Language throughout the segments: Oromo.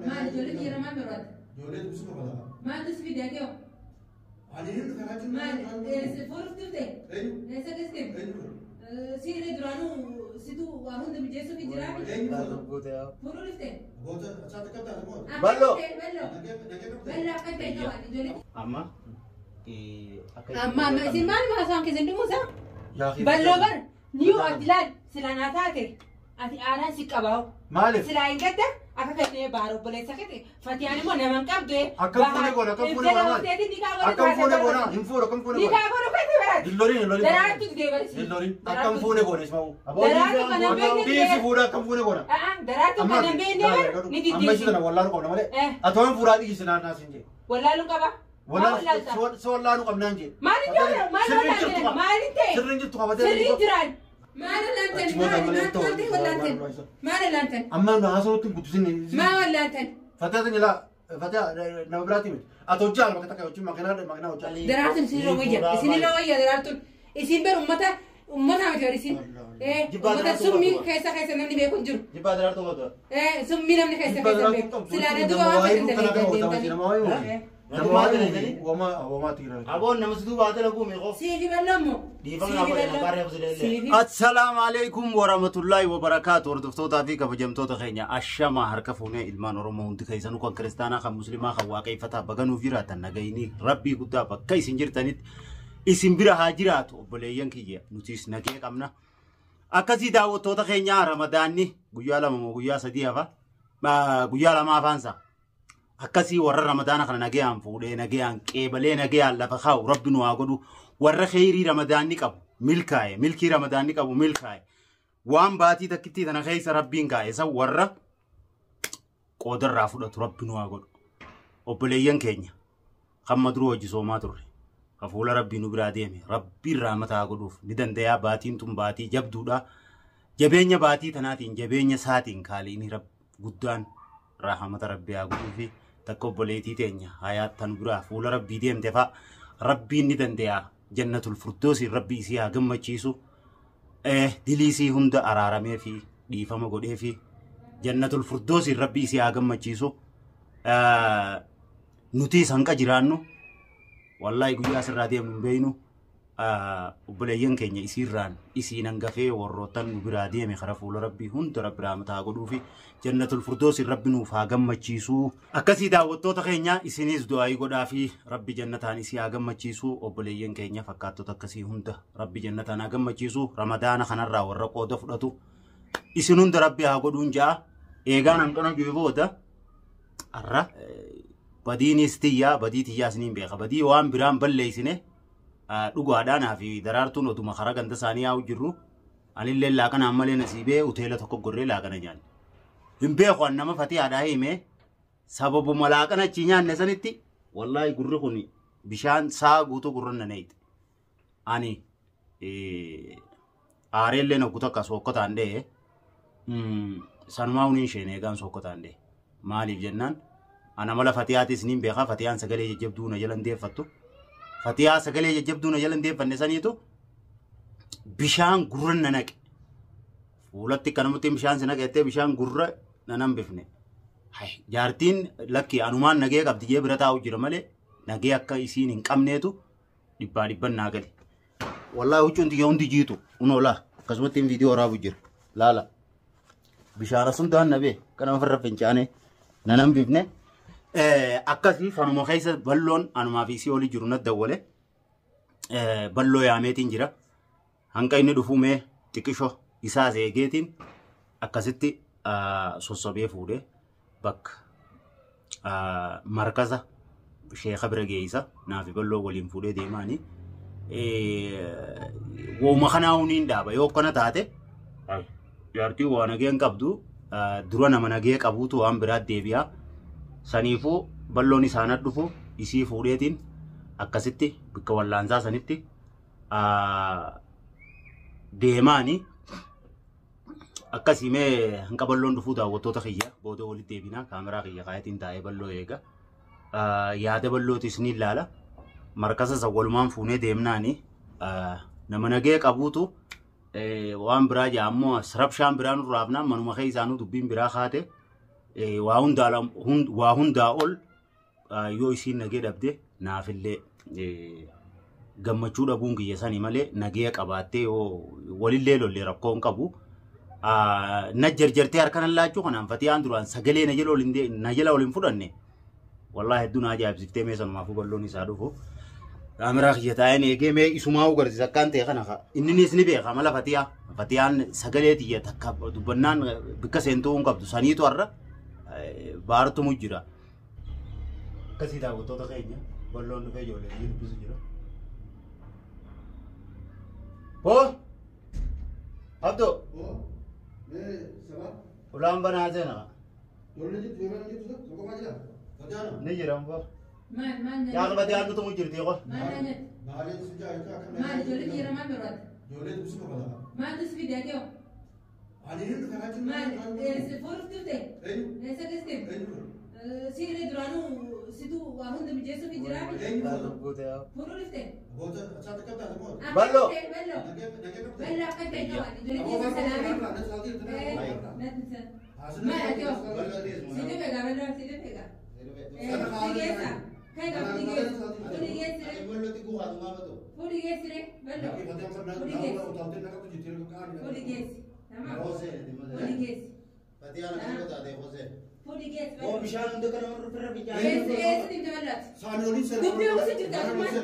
Maal ijoollee xiyyaara maal barbaadda? Ijoollee dubbisuu barbaada. Maaltu si fide ati hoo? Ani hin dhufe kan jiru. Maal fuudhuuf dhufte? Eenyu? Eessa geessite? Eenyu? Siirree duraanuu situ waa hunda mijeessuuf jira. Eenyu? Fuudhuu dhufte? Goota achaatti qabdaa moo? Bal'oo. Bal'oo. Nagee qabdaa? Bal'oo akka ta'e qabaate ijoollee. Amma Amma amma isin maal haasawaan keessan dhumuusaa? Bal'oo bar niyuu ati laal sila naa taate ati aaraan si qabaa'u. Maaliif? Silaa hin gadda akka kanneen baara obboleessa kete fatiyaan immoo nama hin qabdu. Akkam fuune goona akkam fuune goona maali? Akkam fuune goona hin fuudhu akkam fuune Ni goona. kaa godhu kete baraati. Hin loliin hin loliin. Daraartu didee barsi. Hin loliin akkam fuune goona ismaa'u. Daraartu kana hin beekne Dhiisi fuudha akkam fuune goona. Daraartu kana hin beekne bar ni Amma ishee diddeessi. kana wallaalu qabna malee. Eh. Ati waan fuudhaa dhiisi naannaa siin jee. Wallaaluun qaba. Maal wallaalta? Si wallaaluu qabnaan jee. Maaliin jira? Maal wallaaltan? Maaliin ta'e? Sirriin jirtu qabatee. Sirriin jiraan. Maal wallaaltan? Achi booda Maal malee maal ta'e wallaaltan? Maal wallaaltan? Amma nu haasawutti hin guddisin. Maal wallaaltan? Fataa tan ilaa fataa nama biraati miti. Ati hojii alma takka hojii makiinaa makiinaa hojii. Daraartuun isinirra wayya. Isinirra wayya daraartuun. Isin bar ummata ummata miti bar isin. Ummata summii keessa keessa namni beeku hin jiru. Jibbaa daraartuu qabdu. Summii namni keessa keessa beeku. Silaan duuba waan fedhan dalagdan deemtanii. Nama waa'ee wama tiira. Aboon nama situu baatee laguu meeqoo. Siifi bal'oo immoo. Dhiifama naa godhe maqaa reefu silee Siifi. Assalaamu alaikum warahmatullahi wabarakaatu. Hordoftootaa fi kabajamtoota keenya ashama harka fuunee ilmaan Oromoo hundi keessanuu kan kiristaanaa kan musliimaa kan waaqeffataa baganuuf jiraatan nagayinii rabbii guddaa bakka isin jirtanitti isin bira haa jiraatu obboleeyyan kiyya nutis nagee qabna. Akkasii daawwattoota keenyaa ramadaanni guyyaa 2 moo guyyaa 3 hafa guyyaa 2 afaansa. Akkasii warra ramadaana kana nagayaan fuudhee nagayaan qeebalee nagayaan lafa kaa'u rabbi nu haa godhu warra kheyrii ramadaanni qabu milkaa'e milkii ramadaanni qabu milkaa'e waan baatii takkittii tana keessa rabbiin kaa'e san warra qoodarraa fudhatu rabbi nu haa godhu. Obboleeyyan keenya kan maduruu hojii soomaa turre ka fuula rabbii nu biraa deeme rabbiin rahmata haa godhuuf ni dandayaa baatiin tun baatii jabduudha. Jabeenya baatii tanaatiin jabeenya isaatiin kaaliini guddaan rahmata rabbii haa godhuu fi takka obboleettii teenya hayaat tan biraa fuula rabbii deemte fa'a rabbiin ni dandayaa jannatul firdoosiin rabbii isii haa gammachiisu. Diliisii hunda araaramee fi dhiifama godhee fi jannatul firdoosiin rabbii isii haa gammachiisu. Nuti hanqa jiraannu wallaahi guyyaa asirraa deemnu hin beeynu. Obboleeyyan keenya isiirraan isiin hangafee warroottan nu biraa deeme kara fuula rabbii hunda rabbi rahmata haa godhuu fi jannatul firdoosiin rabbi nuuf haa gammachiisu. Akkasii daawwattoota keenya isinis du'aayii godhaa fi rabbi jannataan isii haa gammachiisu. Obboleeyyan keenya fakkaattota akkasii hunda rabbi jannataan haa gammachiisu. Ramadaana kanarraa warra qooda fudhatu isin hunda rabbi haa godhuun ja'a. Eegaan hanqana jiru booda har'a badiinis tiyyaa badii tiyyaa isiniin beeka. Badii waan biraan balleessine dhugaadhaan fi daraartuun oduma karaa ganda isaanii yaa'u jirru anillee laaqanaan malee nasiibee hoteela tokko gorree laaqana nyaanne. Hin beeku an nama fatihaadhaa hime sababuma laaqana achi nyaanne sanitti wallaahi gurri kun bishaan saa guutuu gurra na neeyite. Ani aareellee noggu takka sookkotaan dee'e sanumaa huniin isheen eegaan sookkotaan dee'e. Maaliif jennaan ana mala fatihaatis niin beekaa fatiyaan sagalee jajjabduu na jalan deeffattu. Fatiyaa sagalee jajjabduu na jalan deeffanne saniitu bishaan gurra na naqe. Fuulatti kanamatti bishaan si naqettee bishaan gurra na nambifne. Jaartiin lakki anumaan nagee qabdi jee bira taa'u jira malee nagee akka isiin hin qabneetu dhibbaa dhibban naa gale. Wallaahi huccuun xiyya hundi jiitu unoo laa akkasumatti viidiyoo waraabu jira laala. Bishaan sun daan nabee kana ofirra fincaanee na nambifne. Akkasii sanuma keessa balloon anumaa fi isii olii jiru na dawwale balloo yaameetiin jira. Hanqa inni dhufuu mee xiqqisho isaas eegeetiin akkasitti sossobee fuudhee bakka markaza sheeka bira geessa naafi balloo waliin fuudhee deemaanii. Wooma kanaa huniin dhaaba yoo akkana taate jaartii waa nagee hin qabdu dura nama nagee qabuutu waan biraatti deebi'a. Saniifuu balloon isaan dhufu isii fuudheetiin akkasitti bakka wallaansaa sanitti deemaanii akkasii mee hanqa balloon dhufuu daawwattoota kiyya booda walitti deebinaa kaameraa kiyya kaayatiin taa'ee balloo eega. Yaada ballootis ni ilaala. Markasa san walumaan fuunee deemnaani nama nagee qabuutu waan biraa jaa ammoo rabshaan biraa nurraa hafnaan manuma keessaanuu dubbiin biraa kaate. Waa hundaa ol yoo isiin nagee dhabde naafillee gammachuu dhabuun kiyya sanii malee nagee qabaattee yoo walillee lollee rakkoo hin qabu. Na jarjartee harka nan laachuu kanaan Fatiyaan duraan sagalee na jala ol hin fudhanne. Wallaahi hedduu na ajaa'ibsiiftee mee sanumaafuu balloon isaa dhufu. Kaameraa kiyya taa'een eegee mee isumaa agarsiisa akkaan ta'e kana inninis ni beeka mala Fatiyaa. Fatiyaan sagalee tiyya takka dubbannaan bikka seentuu hin qabdu saniitu har'a baartumu jira. Akkasii daawwattoota keenya balloon dhufee ijoollee ni dubbisu jira. Hoo! Abdoo! Ulaan banaa seenaa. Ni jira mboo. Maal Yaa Fatiyaan nutu jirti qo. Maal nyaatti? Maal ijoollee jira maal barbaadde? Maaltu si fide ati hoo? Maal fuudhuuf dhufte? Eessa geessite? Siiree duraanuu situ waa hunda mijeessuuf jiraa miti? Fuudhuu dhufte? Ballo. Ballo. Ballo akka ta'e qabaate ijoollee keessa salaamii. Maal ati hoo? Si dhufe gaa ballo si dhufe gaa. Si geessa. Kai gaa fuudhi geessi. Fuudhi geessire. Fuudhi geessire. Ballo. Fuudhi geessi. Fuudhi geessi. Tamam. Fuudhi geessi. Fuudhi geessi. Oo bishaan hunda kana warra firra Geessi geessi deemte bal'aati. Dubbii oomishuu jirta maal?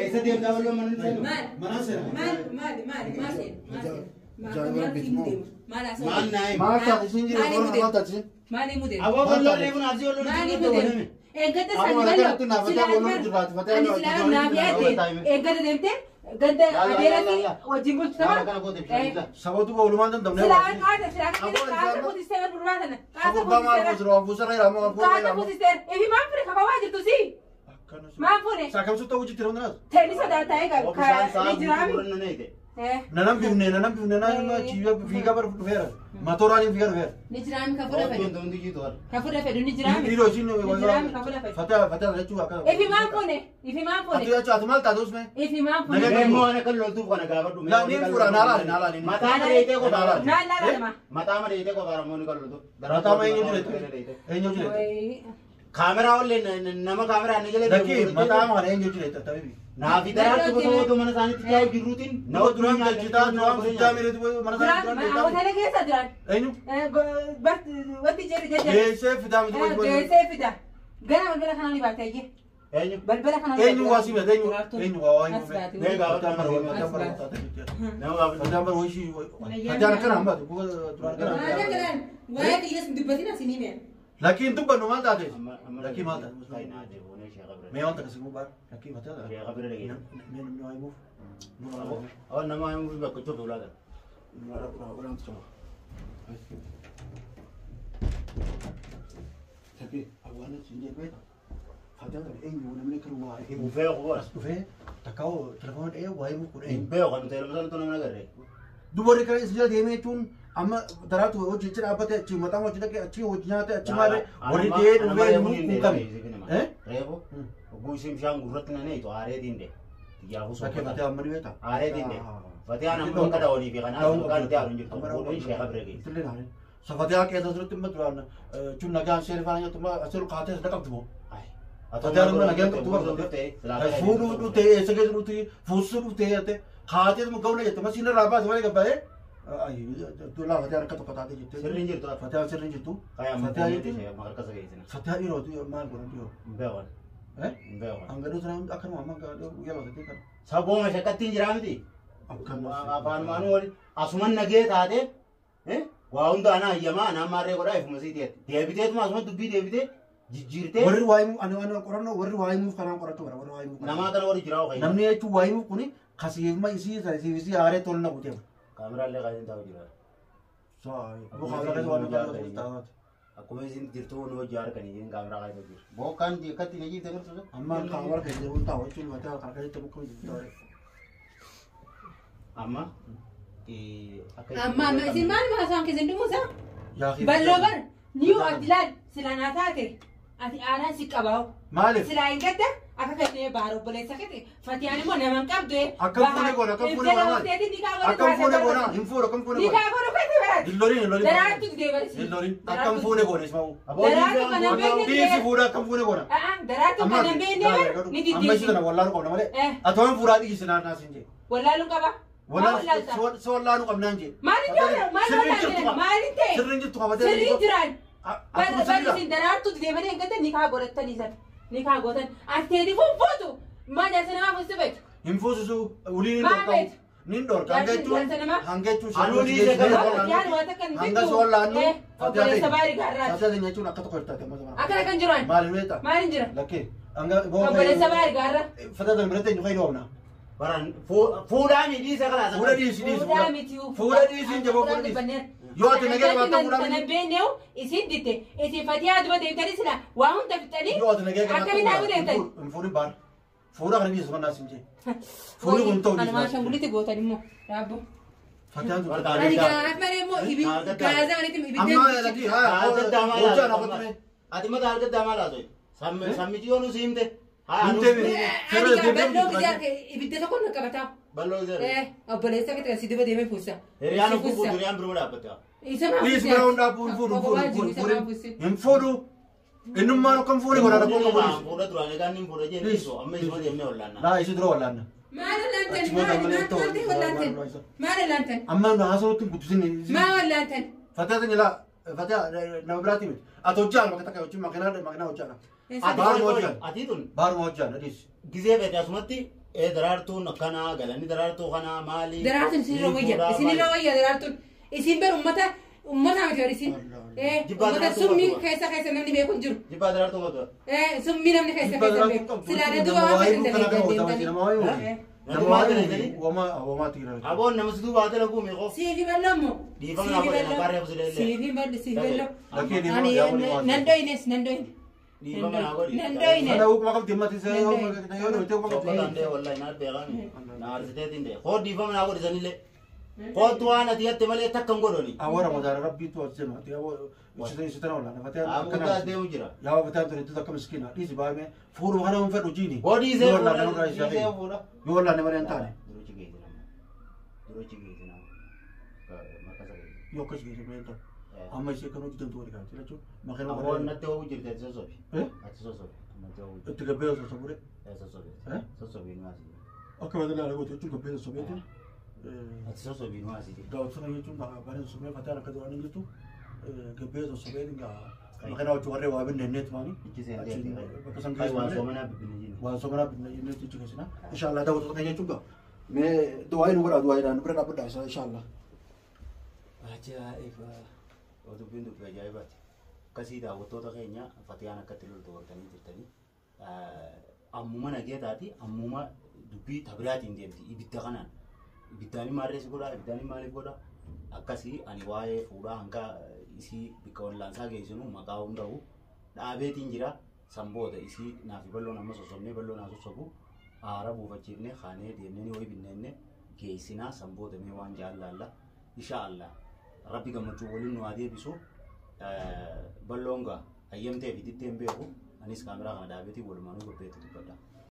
Eessa deemtaa bal'oo mana seenu? Maal? Maal maal maal maal seenu? Maal seenu? Maal haasa'u? Maal naayim? Maal taate siin jira maal taate siin? Maal himuu deema? Aboo bal'oo reefuun asii ol Maal himuu deema? Eeggata Aboo sani mana bal'oo. kanatti naaf fataa booloo jiraati fataa Ani silaa naaf yaadde eeggata deemtee ganda adeerati wajjin bulchu Kana goote bishaan isa. Sabatu oolumaan dandamne. Silaa qaata silaa qaata fuutistee barbaada sana. Qaata Sababa maal fuutistee fuusira waan fuusira irraa maal fuusira qaata irraa. fuutistee ifi maal fure kababaa jirtu si maal fure Saakamsu ta'uu jirti namni naas. teeni sodaataa egaa Oo bishaan sa'a ni jiraami. guutuu na eege. Nanam bifne nanam bifne naan fiigaa bara dhufeera. Matooraan fiigaa dhufeera. Ni jiraami ka fudha fedhu. Hundi hundi jiitu har'a. Ka fudha fedhu ni jiraami. Dhiiroo isiin Ni jiraami ka fudha fedhu. fataa fataa jechuu akka. Ifi maal fuune ifi maal Ati fuune jechuu ati maal taate usme? ifi maal fuune. Mee immoo ana kan loltuuf kana gaafadhu. Laa ni fuura naa laali naa laali. Mataa madeetee qofa. Naa laalama. Mataa madeetee qofa ramoonni kan loltuuf. Mataa ma eenyu jireetu? Eenyu jireetu? Kaameraa ollee nama kaameraa inni jala Lakkii mataa ma kana eenyu jireetu tabibi? Naafi daraartu gosa otoo mana isaaniitti taa'u jirruutiin Nama duraan galchitaa duraan fiichaa mireetu mana Duraan isaanii duraan hoteela keessa duraan. Eenyu? Wanti jedhu jajjabe. Geessee fidaa miti wajjin. Geessee fida. Gara balbala kanaa ni baate ayyee. Eenyu? Balbala kanaa. Eenyu waa simate eenyu eenyu waa waa As baate. eenyu. Fataan bara fataan bara Nama gaafadhu. fataan bara hoishii fataan akkana hambaatu duraan Maal akkana. kanaan waa'ee xiyyees dubbatin asii ni mi'a. Lakkiin dubbannu maal taate? Lakkii maal taate? Faayinaa deemuun sheekha bira. Mee wanta akkasii gubbaa lakkii fataa taate. Sheekha bira dhageessa. Mee namni waa himuuf. Awwa nama himuuf bakka cufe ulaa kana. Hin beeku bara. Dhufee takka hoo telefoon dha'ee waa himuuf kun Hin eenyu. beeku kan nuti elma sanatu nama agarre. Dubarri kana isa jala deemee jechuun amma daraatu hojii achi dhaabbate achi mataa hojii dhaqee achi hojii nyaate achi maal warri dhiyee dhufee himuuf kun qabe. Reefu oguu isin bishaan gurratti na neetu aareetiin de. Xiyyaafuu Lakkee soofata. fatee amma ni beektaa? Aareetiin de. Fatiyaan amma bakka dhawanii fi kanaaf maqaan itti aaru hin jirtu. Fuudhee sheekha bira geesse. Safatee keessa jirutti immoo duraan jechuun nagaan seera faana nyaatu asirru kaatee as dhaqabdu moo? Fatee amma nagaan qabdu barbaadu. Fuudhuu dhuftee eessa keessa dhuftee fuusuu dhuftee jettee kaatee immoo gawna jette masiin irraa baase malee gabbaa'ee dullaa fatee harka tokko taatee jettee. Sirri hin jirtu. Fatee sirri hin jirtu. Fatee jechuun harka isa geessina. Fatee dhiiroo maal godhan dhiiroo? Hin beekan. Hin beekan. Hangadoo sana akkanuma amma guyyaa baasatee kana. Sabooma shakkattiin jiraa miti. Afaan wali asuman nagee taate waa hunda ana hayyamaa ana ammaarree godhaa ifuma sii ta'e deebiteetuma asuma dubbii deebitee jijjiirtee. Warri waa himuu ani ani qorannoo warri waa himuuf kanaan qorachuu bara warri waa himuuf. Namaa kana warri jiraa ho'i. Namni jechuun waa himuuf kuni kasiifma isii siif isii aaree tolna guuteef. Kaameraallee kaasiin taa'u jira. Akkuma isin jirtu nu hojii harkanii kaameraa kaasee jiru. Bokkaan akkatti na jiifte gartuu. Amma kaameraa keessa jiru taa'u jechuun mataa kana keessatti mukkuu jiru. Amma. Amma amma isin maal haasawaan keessan dhumuusa? Balloo bar niyuu ati laal sila naa taate Ati aanaan si qabaa. Maaliif? Silaa hin gadda akka kanneen baara obboleessa keeti. Fatiyaan immoo nama hin qabdu. Akkam fuune goona akkam fuune goona maali? Akkam fuune goona hin fuudhu akkam fuune goona. Ni kaa godhu keeti baraati. Hin lolin hin lolin. Daraartu didee barsi. Hin lolin akkam fuune goona ismaa'u. Daraartu kana beekne Dhiisi fuudha akkam fuune goona. Daraartu kana beekne bar ni Amma ishee diddeessi. kana wallaalu qabna malee. Ati waan fuudhaa dhiisi naannaa siin jee. Wallaaluun qaba. Wallaalu si wallaalu qabnaan jee. Maaliin jira? Maal wallaalu? Maaliin ta'e? Sirriin jirtu qabatee. Sirriin jiraan. Akkuma Bari sirriidha. isin daraartu didee malee hin gadda ni kaa godhattanii sana. Ni kaa gootan. Ati teeti fuutu. Maal jaarsa namaa fuusi beektu. Hin fuusisu uliin hin Maal dhorkamu. beektu? Nin dhorka hanga jechuun hanga jechuun Anuu dhiise kana. Fatiyaan waan takka hin hanga fiddu. si wallaannu Obboleessa baarii gaarraati. Fatiyaa teenya jechuun akka tokko taate amma zamana. Akkana kan jiran. Maali beektaa? Maaliin jira? Lakkee hanga Obboleessa baarii gaarra. Fatiyaa teenya biratti eenyu fayyadu qabna. Baran fuudhaa mi dhiisa kana. Fuula dhiisi dhiisi Fuudhaa miti. fuula dhiisi hin jaboo fuula dhiisi. Yoo ati nagaya qabaatte fuudhaa Kana miti. beekneewu isin ditte. Isin fatiyaa duba deemtanii sila waa hunda fixanii. Yoo ati nagaya qabaatte Akkamiin haa deemtan? hin fuudhin baara. Fuula kana dhiisi mannaa siin jee. Fuulli kun ta'u Anumaa dhiisi. shangulitti gootan immoo. Raabbo. Fatiyaan tun. Ani gaaf malee immoo gaazaa manitti Amma ibiddeen. lakkii haa hojjaa na qottime. Ati mata argaddaa maal haasa'e? Sammichi yoo nu siimte. Himte mi? Ani gaa bal'oo gizee ibidda tokko na qabataa. Bal'oo gizee. Obboleessa keetti si duba deemee fuusa. Hiriyaan uffuu fuutu hiriyaan biroo dhaabbatte. Isa maa Dhiisi bira hundaa hin fuudhu hin fuudhu hin fuudhu. Innummaan akkam fuudhe godha rakkoo qabu dhiisi. Fuudha duraan egaa inni fuudha jee dhiisu amma isuma deemnee wallaanna. Laa isi dura wallaanna. Maal wallaantan? Maal maal wallaantan? Maal wallaantan? Amma nu haasawutti hin guddisin. Maal wallaantan? Fatiyaa teenya laa Fatiyaa nama biraatti miti. Ati hojjaan bakka takka hojii makiinaa hojjaan. Baaruma hojjaan. Ati tun Baaruma hojjaan dhiisi. gizee fedhe asumatti daraartuun akkanaa galanni daraartuu kanaa maali. Daraartuun isinirra wayya. Isinirra wayya daraartuun. Isin bar ummata ummata miti bar isin. Ummata summii keessa keessa namni beeku hin jiru. Jibbaa daraartuu qabdu. Summii namni keessa keessa beeku. Silaana duuba waan fedhan dalagaa Nama waayee Nama waayee Wama tigira. Aboon nama situu baatee laguu meeqoo. Siifi bal'oo immoo. Dhiifama naa godhe nagaa reefu silee illee. Siifi bal'oo siifi bal'oo. Lakkee Ani nan dhoyines nan dhoyine. Dhiifama naa godhe. Nan dhoyine. Mana ukuma qabdi mati se yoo yoo yoo ukuma qabdi. Tokko dandee wallahi naa beekani. Naa arsiteetiin dee. Koo dhiifama naa godhe sanillee. Kootu waan ati jette malee takka hin godhoni. Awwa Ramadaan rabbiitu as deema. Ati awwa isitana wala. Fatiyaan Akkana as deemu jira. Yaa fatiyaan ture itti takka miskiina. Dhiisi baay'ee fuudhuma kana hin fedhu jiini. Koo dhiisee Yoo fuudha. wallaanne nurraa isaa Dhiisee fe'e. fuudha. Yoo wallaanne malee hin taane. Duruchi geesse nama. Duruchi geesse nama. Markasa geesse. Yoo akkas geesse malee hin taane. Amma ishee kan hojjetamtu wali kaa'atti jechuun makiinaa Aboon natti ho'u jirti ati sossobi. Eh? Ati sossobi. Natti ho'u jirti. Itti gabbee osoo sobure. Sossobi. Eh? Sossobi nu asii. Akka badalaa argatu jechuun gabbee sosobeetiin. Ati sossobi nu asii. Daawwatsana jechuun baay'ee sosobee fatiyaan akka duraan hin jirtu gabbee sosobeetiin makiinaa hojii warree waa binne inneet maani. Ichi seentee. Bakka san Kai waan geessu malee. soomanaa bibbine jiru. Waan somanaa binne inneet jechuun keessina. Inshaallah daawwattoota keenya jechuun gaa. Mee du'aa nu godhaa du'aa nu bira dhaabbadhaa isa inshaallah. Ajaa'iba! Dubbiin dubbii ajaa'ibaati. Akkasii daawwattoota keenya fatiyaan akkatti loltu hortanii jirtanii. Ammuma nagee taati ammuma dubbii tabiraatiin deemti ibidda kanaan. Ibiddaan maarreessi godhaa ibiddaan maaliif godhaa akkasii ani waa'ee fuudhaa hanga isii bikka wallaansaa geessinu maqaa hunda'u dhaabeetiin jira sanboota isii naafi bal'oon amma sossobnee bal'oon haa sossobu aara buufachiifne kaanee deemnee ni wayi binneenne geessinaa sanboota mee waan jaallaalla insha Allah rabbi gammachuu waliin nu haa deebisu bal'oon gaa hayyamtee fi didteen beeku anis kaameraa kana dhaabeetiin walumaanuu gabbeetti dubbadha.